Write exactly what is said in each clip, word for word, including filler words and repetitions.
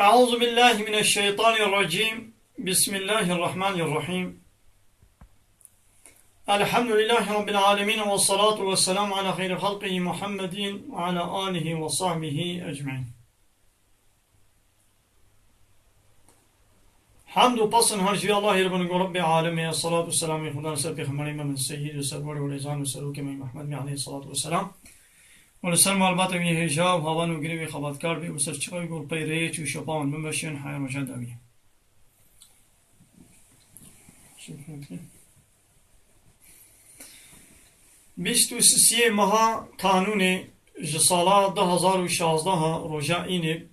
أعوذ بالله من الشيطان الرجيم. بسم الله الرحمن الرحيم. الحمد لله رب العالمين، والصلاة والسلام على خير خلقه محمد وعلى آله وصحبه أجمعين. Hamd û pesn her ji Allahê re bin, go Rebbê alemê, selat û selamê Xudan ser pêxemberê me bin, seyyid û serwerê û rêzan û serokê me Muhammed bin aleyhisselatu vesselam. Û li ser malbata wî hêja û havan û girê wî xebatkar bê û ser çiqa wî gor pey rêç û şopa wan bimeşin heya roja dawî. Bîst û sisiyê meha Kanûnê ji sala du hezar û şazdeh roja înê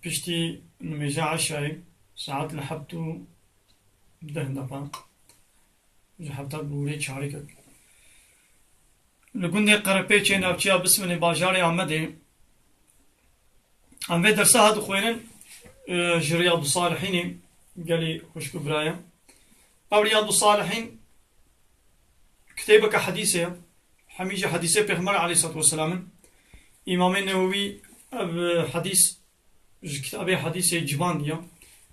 piştî nimêja eşayê saet li heft û deh deqa, ji hefta bi wurê çarê ket. Li gundê Qerepêçê navçeya Bisminê bajarê Amedê. Em vê dersa ha dixwînin, e, ji Riyadûsalihînê, gelî xwişk û birayê. Ew Riyadûsalihîn kitêbeke hedîsê ye. Hemî jî hedîsê Pêxember aleyhisselatu vesselam in. Îmamê Newewî ev, e, hedîs ji kitabê hedîsê civandiye.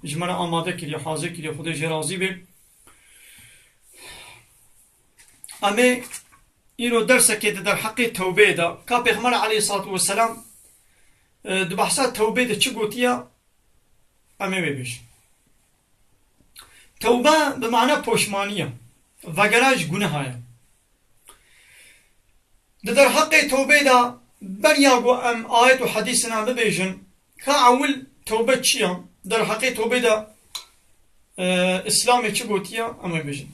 Ji me re amade kiriye, hazir kiriye, Xwedê jê razî be. Em ê îro dersekê di derheqê tewbeyê de, ka Pêxember aleyhisselatu vesselam, e, di behsa tewbê de çi gotiye, em ê wê bêjin. Tewbe bi mana poşmanî ye. Vegera ji guneha ye. Di derheqê tewbê de beriya ku em ayet û hedîsina bibêjin, ka ewil tewbe çi ye? Derheqê tewbê de, e, Îslamê çi gotiye? Em ê bêjin.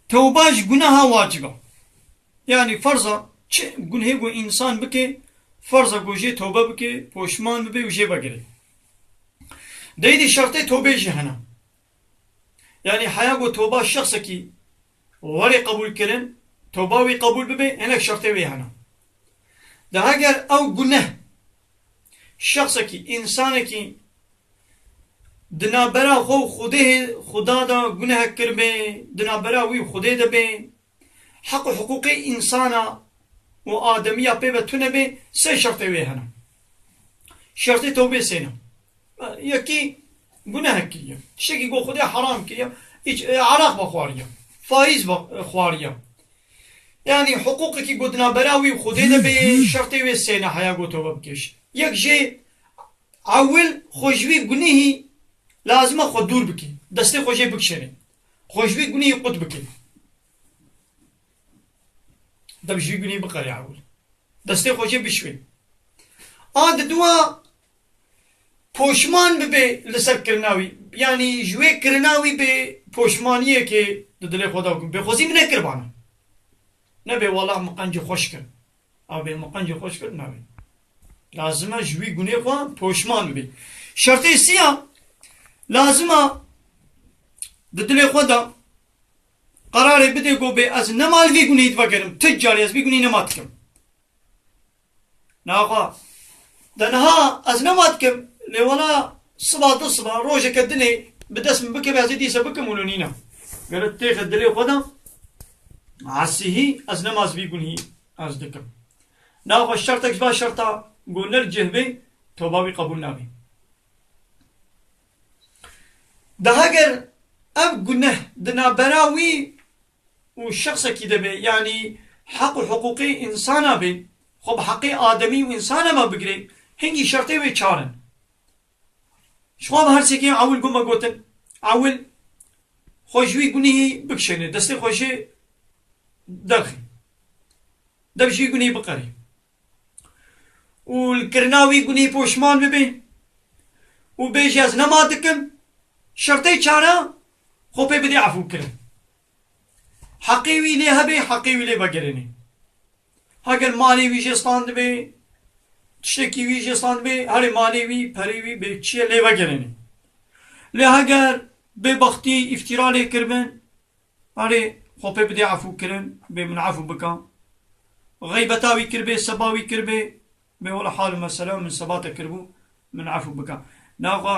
Tewba ji guneha wacib e. Yanî ferz e çi gunehê ku însan bike, ferz e ku jê tewbe bike, poşman bibe û jê vegire. Dey dî şertê tewbê jî hene. Yanî heya ku tewba şexsekî were qebûlkirin, tewba wî qebûl bibe, hinek şertê wê hene. De heger ew guneh şexsekî, însanekî di navbera xwe û Xwedê, Xuda de guneh kiribê, di navbera wî û Xwedê de bê, heq û hiqûqê însana û ademiya pê ve tune bê, sê şertê wê hene. Şertê tewbê sê ne. Yekî gunehek kiriye. Tiştekî ku Xwedê heram kiriye. Îç, e, eraq ve xwariye. Faîz ve, e, xwariye. Yanî hiqûqekî ku di navbera wî û Xwedê de bê, şertê wê sê ne heya ku tewbe bike. Yek jê ewil xwe ji wî gunehî lazim e xwe dûr bike. Destê xwe jê bikişêne. Xwe ji wî gunehî qut bike. Deb ji wî gunehî biqerê ewil. Destê xwe jê bişwê. A di dua poşman bibe li ser kirina wî. Yanî ji wê kirina wî bê poşmaniyekê di dilê xwe de bê xwezî min nekiribana. Nebe wala min qencî xweş kir. Ew bê min qencî xweş kir, nebe. Lazim e ji wî gunê xwe poşman bibe. Şertê siya lazim e di dilê xwe de qerarê bide ku bê ez nema li vî gunehî divegerim. Ti carî ez vî gunehî nema dikim. Naxwe. De niha ez nema dikim, lê wela siba du siba, rojeke dinê bi dest min bikim, ez ê dîse bikim û nîne. Gere têxe dilê xwe de, esihî ez nema ez vî gunhî ez dikim. Naxwe şertek ji van şerta ku ne li cih bê, toba wî qebûl nabê. De heger ev guneh di navbera wî û şexsekî de be, yanî heq û hiqûqê însana be, xwe bi heqê ademî û însana me bigire, hingî şertê wê çar in. Ji xwe ve her sêkê ewil got me gotin, ewil xwe ji wî gunehî bikişêne, destê xwe jê derxî. Dev ji wî gunehî biqerî. Û li kirina wî gunehî poşman bibe û bêje, ez nema dikim, şertê çara xwe pê bidê efû kirin. Heqê wî lê hebe, heqê wî lê vegerêne. Heger malê wî jê standibê, tiştekî wî jê standibê, herê malê wî, perê wî bê çi ye lê vegerêne. Lê heger bêbextî, îftîra lê kiribin, erê, xwe pê bidê efû kirin, bê min efû bika. Xeybeta wî kiribê, seba wî kiribê, bê wela hal û mesela min seba te kiribû, min efû bika. Naxwe,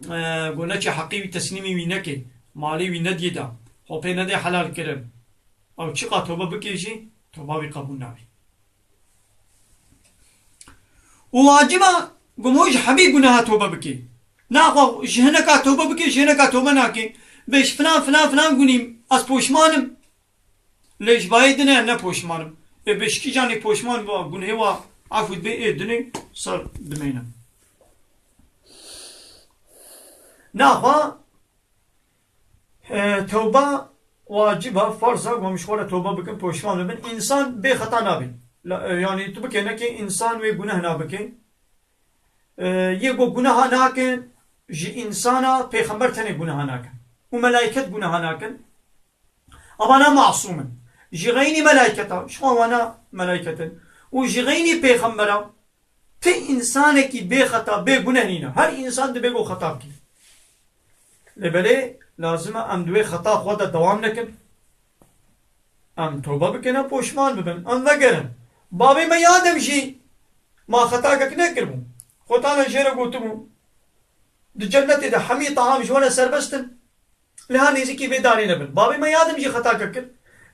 e, go neçe heqê wî teslîmî wî neke, malê wî nediyê da, xwe pê nedê helal kirin. Ew çiqa tobe bike jî, toba wî qebûl nabî. Û waciba Gom hû ji hemî guneha tobe bike. Naxwe ji hineka tobe bike, ji hineka tobe nake. Bêj filan, filan, filan gunîm, ez poşman im. Lê ji bayê din e, ne poşman im. Ê bêj kîjanê poşman bû, gunhê wa efû dibê, ê dinê ser dimêne. Naxwe E, tewba wacib e, ferz e, ku em ji xwe re tewba bikin, poşman bibin. Însan bê xeta nabe. La, e, yanî tu bikê nekê, însan wê guneh nabike. E, yê ku guneha nakin, ji însana pêxember tenê guneha nakin. Û melaiket guneha nakin. Evana masûm in. Ji xeynî melaiketa, ji xwe wana melaiket in. Û ji xeynî pêxembera, Ti însanekî bê xeta, bê guneh nîne. Her însan dibe ku xeta bike. Lê belê lazim e em di wê xeta xwe de dewam nekin. Em tobe bikin, em poşman bibin, em vegerin. Babê me Adem jî ma xetakek nekiribû. Xwe Teala jê re gotibû, di cennetê de hemî teham ji we re serbest in. Li her nêzîkî vê darê nebin. Babê me Adem jî xetake kir.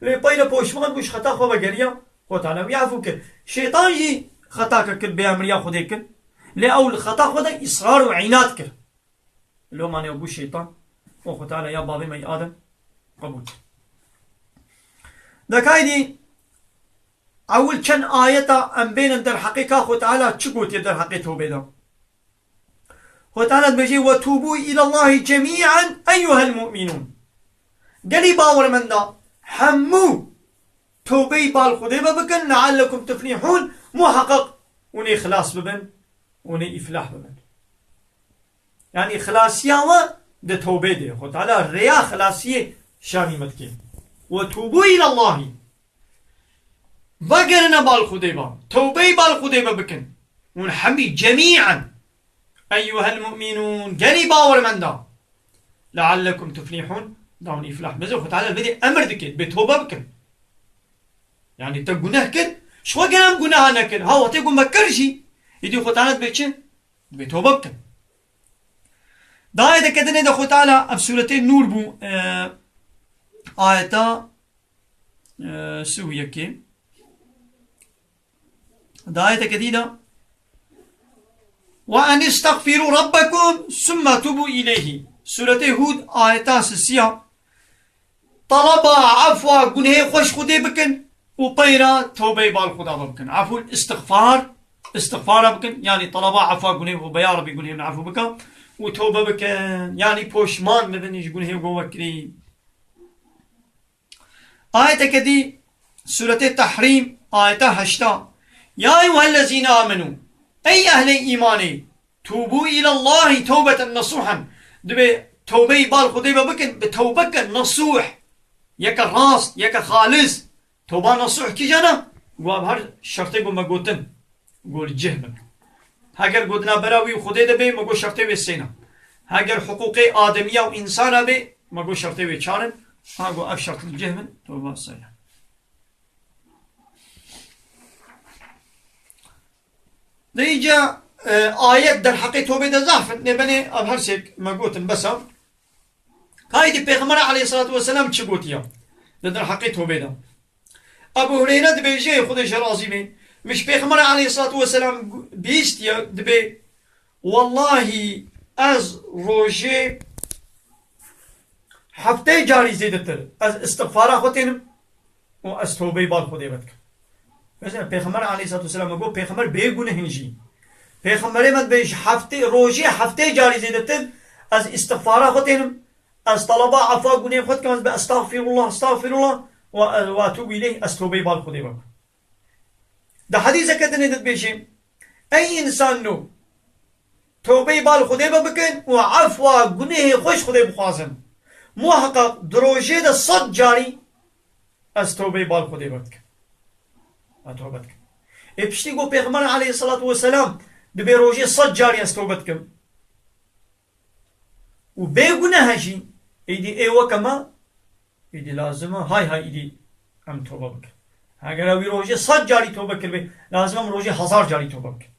Lê pey re poşman bû, ji xeta xwe vegeriya, Xwe Teala wî efû kir. Şeytan jî xetake kir, bêemriya Xwedê kir. Lê ew li xeta xwe de israr û înat kir. Loma nê bû şeytan. Û Xwe Teala ya babê me Adem qebûl kir. De kaydî ewil çend ayeta em bênin derheqê ka Xwe Teala çi gotiye derheqê tewbê de. Xwe Teala dibêje, "Ve tûbû îlallahî cemî'en eyyuhel mu'minûn." Gelî bawermenda, hemû tewbeyî bal Xwedê ve bikin, "leallekum tuflihûn", muheqeq hûn ê xilas bibin, hûn ê îflah bibin. Yanî xilasiya we di tewbê de. Xwe Teala rêya xilasiyê şanî me dike. "Ve tûbû îlallahî." Vegerine bal Xwedê ve. Tewbeyî bal Xwedê ve bikin. Hûn hemî cemî'en. Eyyuhel mu'minûn. Gelî bawermenda. Leallekum tuflihûn. Da hûn îflah. Mezin Xwe Teala vê de emir dike. Bê tewbe bikin. Yanî te guneh kir. Ji xwe gere em guneha nekir. Ha, wextê ku me kir jî. Îdî Xwe Teala dibê çi? Dibê tewbe bikin. Dayê de kedinê de Xwe Teala ev sûretê Nûr bû. E, ayeta Ee, sî û yekê. Di ayeteke dî de, "Ve en istagfirû rabbekum summe tûbû îleyhî." Sûretê Hûd, ayeta sisiya. Talaba efwa gunehê xwe ji Xwedê bikin û peyra tewbeyê bal Xweda ve bikin. Efû, îstixfar, îstixfara bikin. Yanî talaba efwa gunehê xwe, be ya Rebî gunehê min efû bike û tewbe bikin. Yanî poşman bibin ji gunehê ku we kirî. Ayeteke dî, Sûretê Tehrîm, ayeta heşta. Ya eyyuhellezîne amenû, ey ehlê îmanê, tûbû îlallahî tewbeten nesûhen. Dibê tewbeyî bal Xwedê ve bikin, bi tewbeke nesûh, yeke rast, yeke xalis. Tewba nesûh kîjan e? Wa bi her şertê ku me gotin. Got cih bin. Heger gotina bera wî û Xwedê de bê, me got şertê wê sêna. Heger hiqûqê ademiya û însana bê, me got şertê wê çar in. Ha got ev şert cih bin, toba seyne. Dê îca, e, ayet derheqê tobê de zaf in. Nê benê ev her sêk me gotin bes e. Kaydî Pêxember aleyhissalatu vesselam çi gotiya? Li derheqê tobê de. Ebu Hureyre dibêje, Xwedê ji razî bê, min ji Pêxember aleyhissalatu vesselam bihîstiye, dibê, Wellahî ez rojê heftê carî zêdetir ez îstixfara xwe tênim û ez tobeyî bal Xwedê vedikim. Mesela Pêxember aleyhissalatu vesselam me got, Pêxember bê guneh in jî. Pêxemberê me dibê ji heftê, rojê heftê carî zêdetir ez îstixfara xwe tênim, ez talaba efa gunê xwe dikim, ez bi estağfirullah, estağfirullah ve, ve etûbû ileyh, ez tobeyî bal Xwedê ve bikim. Di hedîseke dinê de dibêje, Ey însanno, tewbeyê bal Xwedê ve bikin û efwa gunehê xwe ji Xwedê bixwazin. Muheqeq di rojê de sed carî ez tewbeyê bal Xwedê ve dikim. Ez tewbe dikim. Ê piştî got Pêxember aleyhissalatu vesselam, dibê rojê sed carî ez tewbe dikim. Û bê guneh e jî, êdî ê weke me, êdî lazim e, hay hay êdî em tobe bikin. Heger ew wî rojê sed carî tobe kiribê, lazim e em rojê hezar carî tobe bikin.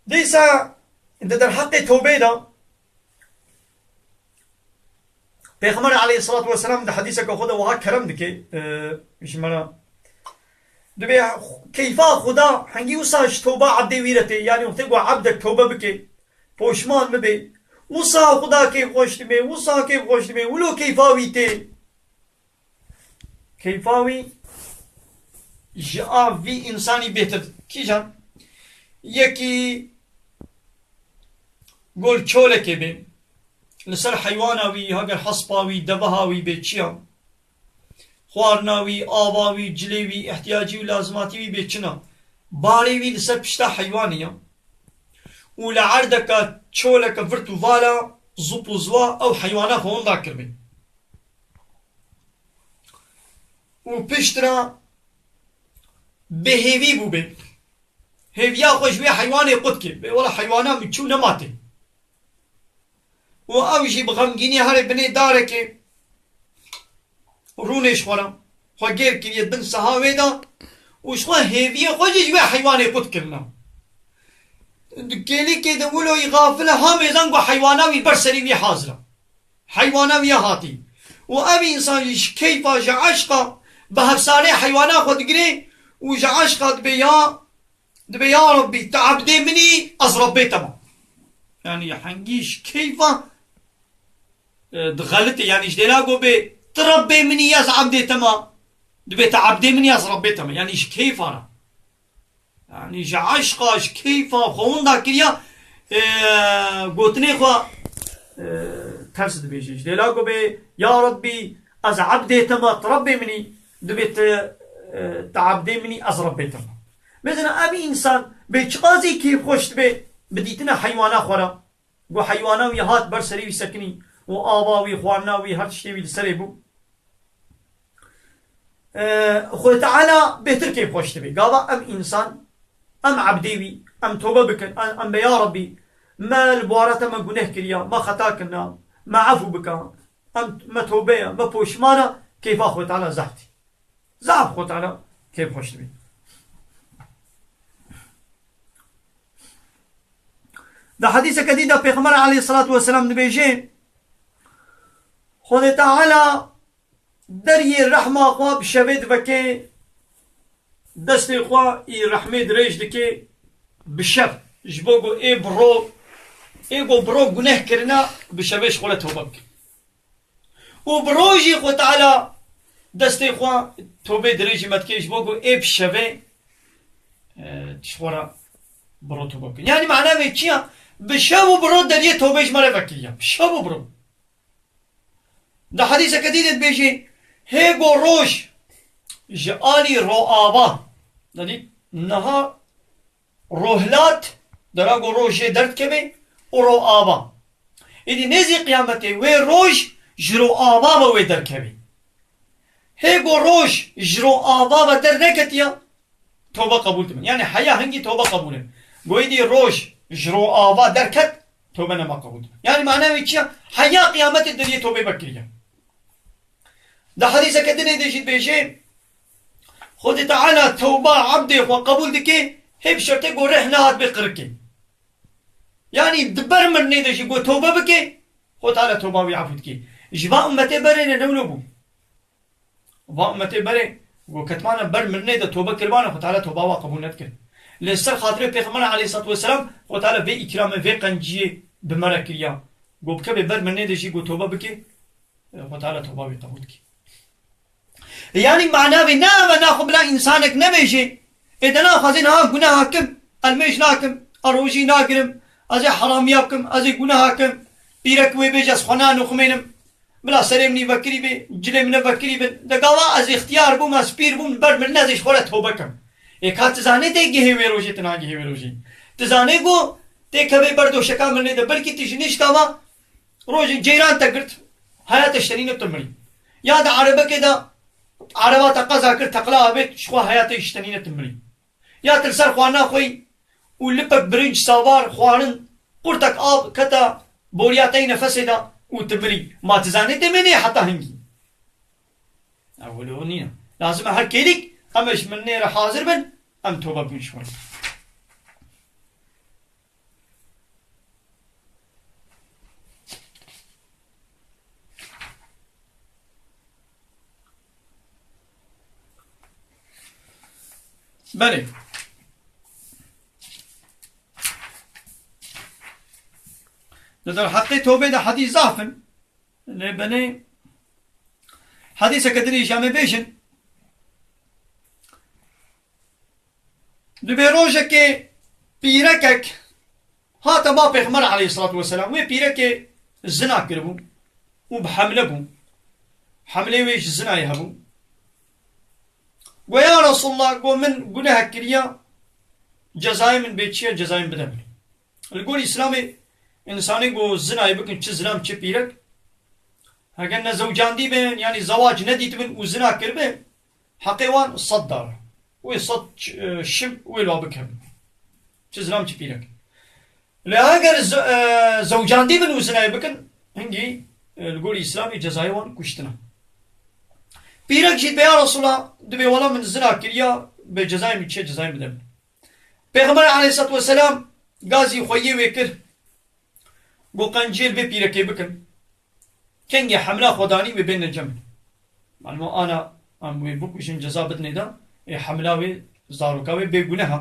Dîsa di derheqê tobê de, Pêxember aleyhissalatu vesselam di hedîseke xwe de wiha kerem dike, e, ji me re Dibê keyfa Xuda hengî wisa ji toba ebdê wî re tê. Yanî wextê ku ebdek tobe bike, poşman bibe, wisa Xuda keyf xweş dibê, wisa keyf xweş dibê, wilo keyfa wî tê. Keyfa wî ji a vî însanî bêtir. Kîjan? Yekî gol çolekê bê. Li ser heywana wî, heger hespa wî, deveha wî bê çi ya? Xwarina wî, ava wî, cilê wî, ihtiyacî û lazimatî wî bê çi na? Barê wî li ser pişta heywanê ya. Û li erdeke çoleke virt û vala, zûp û ziwa ew heywana xwe winda kiribê. Û piştre bêhêvî bûbê. Hêviya xwe ji wê heywanê qut kir. Bê wela heywana min çû nema tê. Û ew jî bi xemgînî herê binê darekê rûnê ji xwe re xwe gêr kiriye bin seha wê de û ji xwe hêviyê xwe jî ji wê heywanê qut kirina. Di kêlîkê de wilo yî xafil e, ha mêzan ku heywana wî ber serî wî hazir e. Heywana wî ya hatî. Û ev însan jî ji keyfa, ji eşqa bi hevsarê heywana xwe digirê û ji eşqa dibê ya, dibê ya Rabbî, tu ebdê min î, ez Rabbê te me. Yanî hengî ji keyfa, e, dixelitê, yanî ji dêla go bê, tu Rabbê min î, ez ebdê te me. Dibê tu ebdê min î, ez Rabbê te me. Yanî ji keyfa re. Yanî ji eşqa, ji keyfa xwe winda kiriya, e, gotinê xwe, e, ters dibêje. Ji dêla ku bê, ya Rabbî, ez ebdê te me, tu Rebbê min î, dibê tu, e, tu ebdê min î, ez Rebbê te me. Mesela ev însan bê çiqasî kêfxweş dibe bi dîtina heywana xwe re. Ku heywana wî hat ber serê wî sekinî û ava wî, xwarina wî, her tiştê wî li serê bû. Ee, Xwedê Teala bêtir kêfxweş dibe. Gava em însan, em ebdê wî, em tobe bikin, em, em be ya Rebbî, me li bawara te me guneh kiriya, me xeta kirina, me efû bike, em, me tobe ye, me poşman e, keyfa Xwedê Teala zehf tê. Zaf Xwedê Teala kêfxweş dibî. Di hedîseke dî de Pêxember aleyhissalatu vesselam dibêje, Xwedê Teala deriyê rehma xwe bi şevê diveke, destê xwe î rehmê dirêj dike bi şev, ji bo ku ê bi ro, ê ku bi ro guneh kirina, bi şevê ji xwe re tobe bike. Û bi rojî Xwe Teala destê xwe tobê dirêjî me dike ji bo ku ê bi şevê, e, ji xwe re bi ro tobe bikin. Yanî mana vê çi ya? Bi şev û bi ro deriyê tobê ji me re vekiriya. Bi şev û bi ro. Di hedîseke dî de dibêjî, hê ku roj ji alî roava, yanî niha Rohilat, dera ku roj jê derdikeve û ro ava. Êdî nêzî qiyametê wê roj ji ro ava ve wê derkeve. Hê ku roj ji ro ava ve derneketiya, tobe qebûl dibe. Yanî heya hingî tobe qebûl e. Ku êdî roj ji ro ava derket, tobe nema qebûl dibe. Yanî mana wê çi ya? Heya qiyametê deriyê tobê vekiriye. Di hedîseke dinê de jî dibêje, Xwedê Teala tewba ebdê xwe qebûl dike, hê bi şertê ku rih nehat bê qirikê. Yanî di ber mirinê de jî ku tewbe bike, Xwedê Teala tewba wî efû dike. Ji va ummetê berê ne newlo bû. Va ummetê berê ku ketmane ber mirinê de tewbe kiribane, Xwedê Teala tewba wa qebûl nedikir. Lê ser xatirê Pêxember aleyhissalatu vesselam, Xwedê Teala vê îkramê, vê qenciyê bi me re kiriya. Ku bikeve ber mirinê de jî ku tewbe bike, Xwe Teala toba wî qebûl dike. Yanî mana vê ne, eve naxwe bila însanek nebêje, ê de naxwazê niha guneha kim, ez mêj nakim, ez rojî nagirim, ez ê heramiya bikim, ez ê guneha kim, pîrek wê bêje ez xwe nanuximênim, bila serê min î vekirî bê, cilê min e vekirî bin, de gava ez îxtiyar bûm, ez pîr bûm, ber min ne ez ê ji xwe re tobe kim. Ê ka tu zanê tê gihê wê rojê, tu nagihê wê rojê. Tu zanê ku tê kevê ber doşeka mirinê de, belkî tu ji nişka va Rojê ceyran te girt, heya te ji tenî ne tu mirî. Ya di erebekê de ereba te qeza kir, teqla avêt, ji xwe heya te ji tenî ne tu mirî. Ya tu li ser xwarina xwe yî û lipek birinc, savar, xwarin, qurtek av kete boriya te yî nefesê de û tu mirî. Ma tu zanê tê mênê heta hingî? Ew wilo nîne. Lazim e her kêlîk em ji mirinê re hazir bin, em tobe bikin ji xwe. Belê. Di derheqê tewbê de hedîs zaf in. Lê belê hedîseke din jî em ê bêjin. Dibê rojekê pîrekek hate ba Pêxember aleyhissalatu vesselam. Wê pîrekê zina kiribû û bi hemle bû. Hemlê wê ji zinayê hebû. Go, ya Resulallah, go, min guneh kiriya, cezayê min bê çi ye, cezayê min bide min. Li gor Îslamê, însanê go zinayê bikin, çi zilam, çi pîrek, heger ne zewcandî bin, yanî zewac nedîtibin û zina kiribin, heqê wan sed dar. Wê sed ç-, e, şim wê la bikevin. Çi zilam, çi pîrek. Lê heger z-, e, zewcandî bin û zinayê bikin, hingî, e, li gor Îslamê cezayê wan kuştin e. Pîrek jî dibê, ya Resulallah, dibê wela min zina kiriya, bê cezayê min çi ye, cezayê min bide min. Pêxember aleyhissalatu vesselam gazî xweyê wê kir, go, qenciyê li vê pîrekê bikin. Kengê hemla xwe danî wê bêne cem. Malum ana em wê bikujin, ceza bidinê de, ê hemla wê, zaroka wê bê guneh e.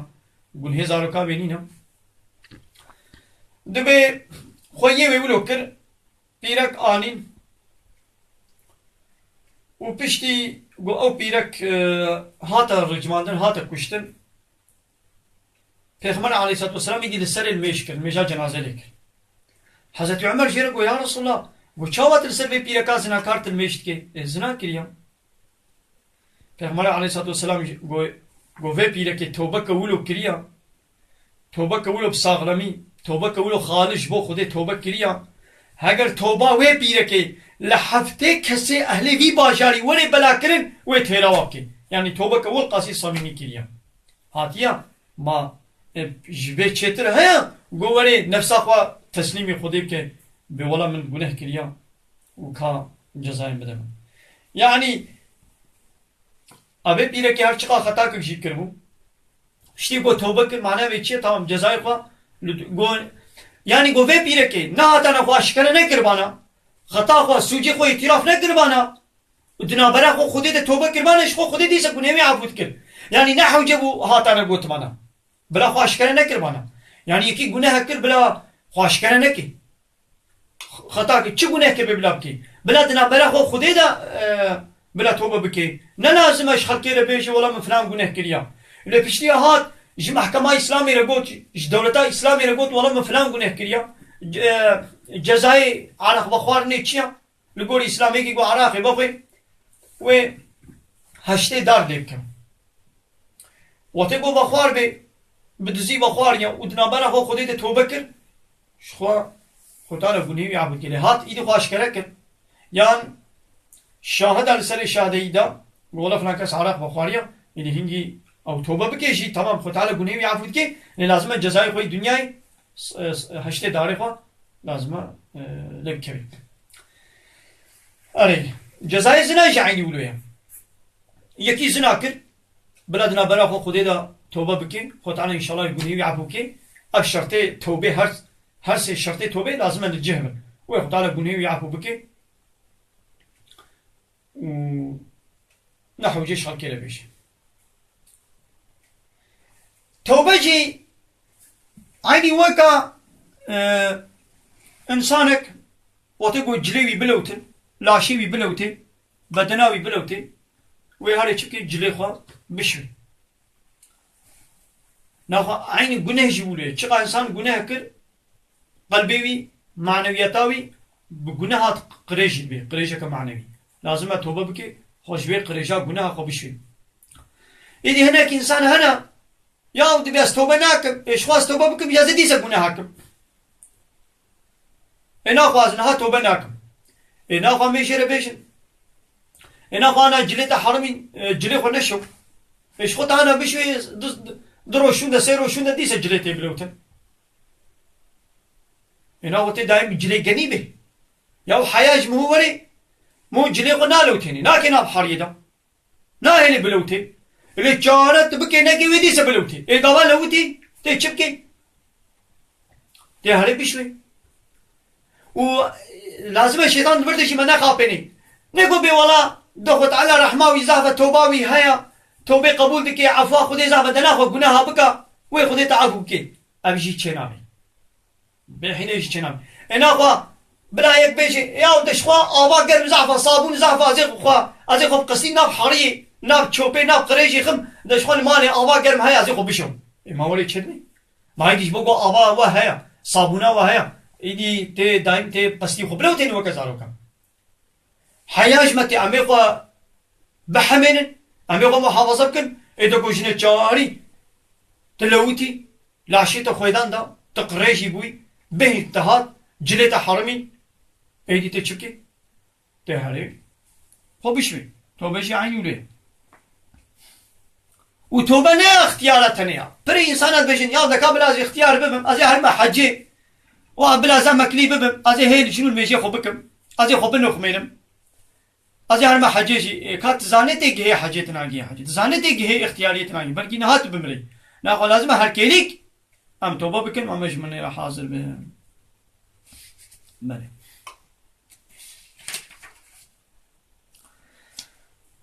Gunhê zaroka wê nîne. Dibê xweyê wê wilo kir, pîrek anîn û piştî go ew pîrek, e, hate ricmandin, hate kuştin. Pêxember aleyhissalatu vesselam îdî li serê li mêj kir, li mêja cenaze lê kir. Hezretî Umer jê re got, ya Resulallah, got, çawa tu li ser vê pîreka zinakar tu li mêj dikê? Ê, zina kiriya. Pêxember aleyhissalatu vesselam jî got, got, vê pîrekê tewbeke wilo kiriya. Tewbeke wilo bi saxlemî, tewbeke wilo xalis ji bo Xwedê tewbe kiriya. Heger tewba wê pîrekê li heftê kesê ehlê vî bajarî were belakirin, wê têra wa bike. Yanî tewbeke wil qasî samîmî kiriya. Hatiya, ma, e, ji vê çêtir heye, go were nefsa xwe teslîmî Xwedê bike, bê wela min guneh kiriya û ka cezayê bide min. Yanî, evê pîrekê her çiqa xetakek jî kiribû. Piştî go tewbe kir, mana vê çi ye? Tamam, cezayê xwe li, go, yanî go vê pîrekê nehatane xwe aşkere nekiribana, xeta xwe, sûcê xwe îtiraf nekiribana, û di navbera xwe Xwedê de tobe kiribane, ji xwe Xwedê dîsa gunehê wî efû dikir. Yanî ne hewce bû hatane gotibana. Bila xwe aşkere nekiribana. Yanî yekî guneh kir, bila xwe aşkere neke. Xeta kir, çi guneh kir bê bila bike? Bila di navbera xwe Xwedê de, e, bila tobe bike. Ne lazim e ji xelkê re bêje, wela min filan guneh kiriya. Lê piştî hat, ji mehkema Îslamê re got, ji dewleta Îslamê re got, wela min filan guneh kiriya. Ce-, e, cezayê areq vexwarinê çi ya? Li gorî Îslamê yekî ku Iraqê bixwe, wê heştê dar lê bikin. Wextê ku vexwar bê, bi dizî vexwariya û di navbera xwe Xwedê de tobe kir, ji xwe Xwedê li gunehê wî efû dike. Lê hat îdî xwe aşkere kir. Yan şahida li serê şahideyî de, wela filan kes Iraq vexwariya, êdî hingî ew tobe bike jî, temam, Xwedê li gunehê wî efû dike, lê lazim e cezayê xwe yê dinyayê s-, s-, heştê darê xwe lazim e, e, lê bikevî. Erê, cezayê zina jî eynî wilo ye. Yekî zina kir, bila di navbera xwe Xwedê de tobe bike, Xwedê Teala înşallah gunehê wî efû bike. Ev şertê tewbê her, her sê şertê tewbê lazim e li cih bin. Wê Xwedê Teala gunehê wî efû bike. Û ne hewce ji xelkê re bêje. Tewbe jî eynî weka, e, însanek wextê ku cilê wî bilewtin, laşê wî bilewtê, bedena wî bilewtê, wê herê çi bike, cilê xwe bişwê. Naxwe eynî guneh jî wilo ye. Çiqa însan guneh kir, qelbê wî, manewiyeta wî bi guneha qirêj dibe, qirêjeke manewî. Lazim e tobe bike, xwe ji wê qirêja guneha xwe bişwê. Êdî hinek însan hene, ya dibê ez tobe nakim, ê ji xwe ez tobe bikim, ya ez ê dîsa guneha kim. Ê naxwe ez niha tobe nakim. Ê naxwe em ê jê re bêjin. Ê naxwe ana cilê te herimî, e, cilê xwe neşew. Ê ji xwe te ana bişwê, du, du roj şûnde, sê roj şûnde dîsa cilê tê bilewtin. Ê naxwe tê daîm cilê genî bê. Ya heya ji min were, min cilê xwe nalewtênê, nakê nav heriyê de. Nahêlê bilewtê. Lê çare tu bikê nekê wê dîse bilewtê. Ê gava lewitî, tê çi bikê? Tê herê bişwê. Û lazim e şeytan di vir de jî me nexapênê. Neko bê wela de Xwe Teala rehma wî zaf e, toba wî heye. Tewbê qebûl dike, efwa Xwedê zehf e, de naxwe guneha bika, wê Xwedê te efû bike. Ev jî çênabe. Bêhînê jî çênabe. Ê naxwe bila yek bêje, ya de ji xwe ava germ zehf e, sabûn zehf e, ez ê xwe, ez ê xwe biqistî nav heriyê, nav çopê, nav qirêjê xim, de ji xwe li malê ava germ heye, ez ê xwe bişom. Ê ma welê çêdibê? Ma êdî ji bo ku ava we heye, sabûna we heye, êdî tê daîm tê biqistî xwe. Bila têne weke zarokan. Heya ji me tê, em ê xwe bihemênin, em ê xwe muhafaza bikin. Ê de ku ji neçarî tu lewitî, laşê te xwêdan da, tu qirêjî bûyî, bêhn te hat, cilê te herimî, êdî tê çi bikî? Tê herê xwe bişwî. Tobe jî eynî wê. Û tobe ne ixtiyara tenê ya. Pirê însan e dibêjin, ya deka bila ez ixtiyar bibim, ez ê herime hecê. Û bila ez emeklî bibim, ez ê hê li jin û li mêjê xwe bikim. Ez ê xwe binoxmênim. Ez ê herime hecê jî, ê, ka tu zanê tê gihê hecê, tu nagihê hecê. Tu zanê tê gihê ixtiyariyê, tu nagihê. Belkî niha tu bimirî. Naxwe lazim e her kêlîk em tobe bikin, em ji min re hazir bin. Belê.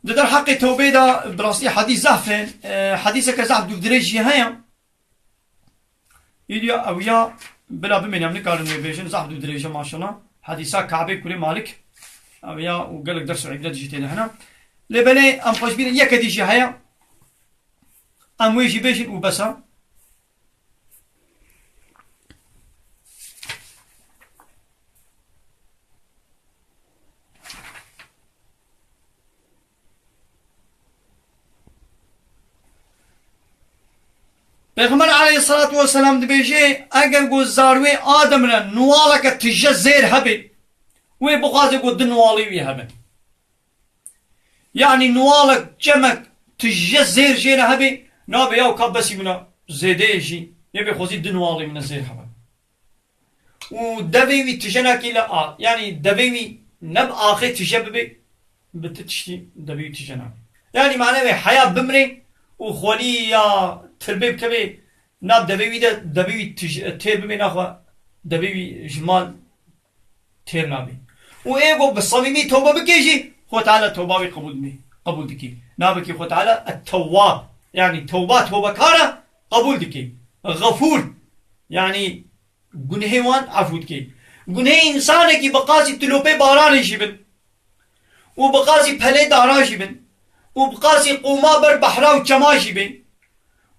Di derheqê tewbê de bi rastî hedîs zehf in. E, hedîseke zehf dûvdirêj jî heye. Îdiya ew ya bila bimîne, em nikarin wê bêjin, zehf dûvdirêj e maşallah. Hedîsa Kabê kurê Malik. Ew ya û gelek ders û îbret jî tê de hene. Lê belê em xwe ji bîr yeke dî jî heye. Em wê jî bêjin û bes e. Pêxember aleyhisselatu vesselam dibêje, eger ku zarwê Adem re nuwaleke tije zêr hebe, wê bixwaze ku du nuwalî wî hebe. Yanî nuwalek, çemek tije zêr jê re hebe, nabe ya ka besî min e, zêdeyê jî, yê bê xwezî du nuwalî min e zêr hebe. Û devê wî tije nakî li a, yanî devê wî ne bi axê tije bibe, bi ti tiştî devê wî tije nabe. Yanî mane wê heya bimrê û xwelî ya tirbê bikeve nav devê wî de, devê wî tij-, têr bibe naxwe devê wî ji mal têr nabe. Û ê ku bi samîmî tewbe bike jî, Xwe Teala tewba wî qebûl dike, qebûl dike. Navê kî Xwe Teala Et-Tewwab. Yanî tewba tewbekara qebûl dike. Xefûr. Yanî gunehê wan efû dike. Gunehê însanekî bi qasî tilopê baranê jî bin. Û bi qasî pelê dara jî bin. Û bi qasî qûma ber behra û çema jî bin.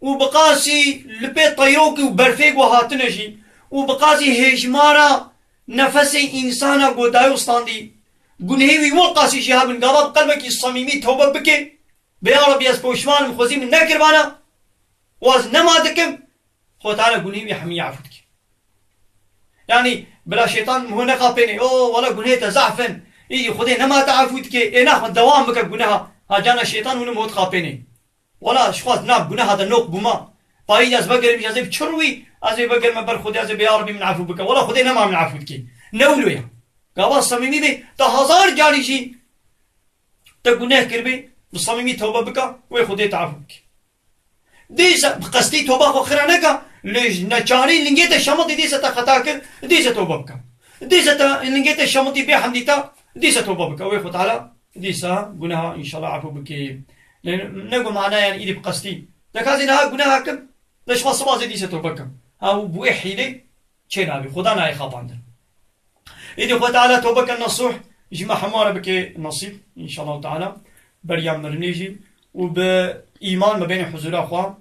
û bi qasî lipê teyrokî û berfê ku hatine jî û bi qasî hêjmara nefesê însana ku dayo standî, gunehê wî wil qasî jî hebin, gava bi qelbekî samîmî tewbe bike, bê ya Rebî ez poşman im, xwezî min nekiribana û ez nema dikim, Xwe Teala gunehê wî hemî efû dike. Yanî bila şeytan min nexapênê, o wela gunehê te zehf in, î Xwedê nema te efû dike, ê naxwe dewam bike guneha, ha cana şeytan hûn min dixapênê. Wela ji xwe ez nav guneha de noq bûma. Payî ez vegerim jî ez ê bi çi rûyî, ez ê vegerime ber Xwedê, ez ê bê ya Rebî min efû bike. Wela Xwedê nema min efû dike. Ne wilo ye. Gava samîmî bê, te hezar carî jî te guneh kiribê, bi samîmî tewbe bika, wê Xwedê te efû bike. Dîse bi qestî tewba xwe xira neka, lê ji neçarî lingê te şemitî dîse te xeta kir, dîse tewbe bike. Dîse te lingê te şemitî bê hemdî te, dîse tewbe bike. Wê Xwe Teala dîsa guneha înşallah efû bike. Lê ne ku mana yani îdî bi qestî. De ka zî niha guneha kim, de ji xwe siba zî dîse tewbe kim. Ha û bi wê hîlê çê nabî. Xuda nayê xapandin. Îdî Xwe Teala tewbeke nesûh ji me hemû re bike nesîb, înşallah Teala, beriya mirinê jî û bi îman me bêne huzûra Xwe.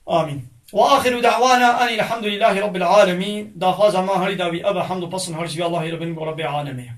Amîn. Ve axiru da'wana enî elhamdulîllahî rabbil alemîn. Daxwaza me herî dawî ev e, hemd û pesn her ji vî Allahî re bin ku Rebbê alemê ye.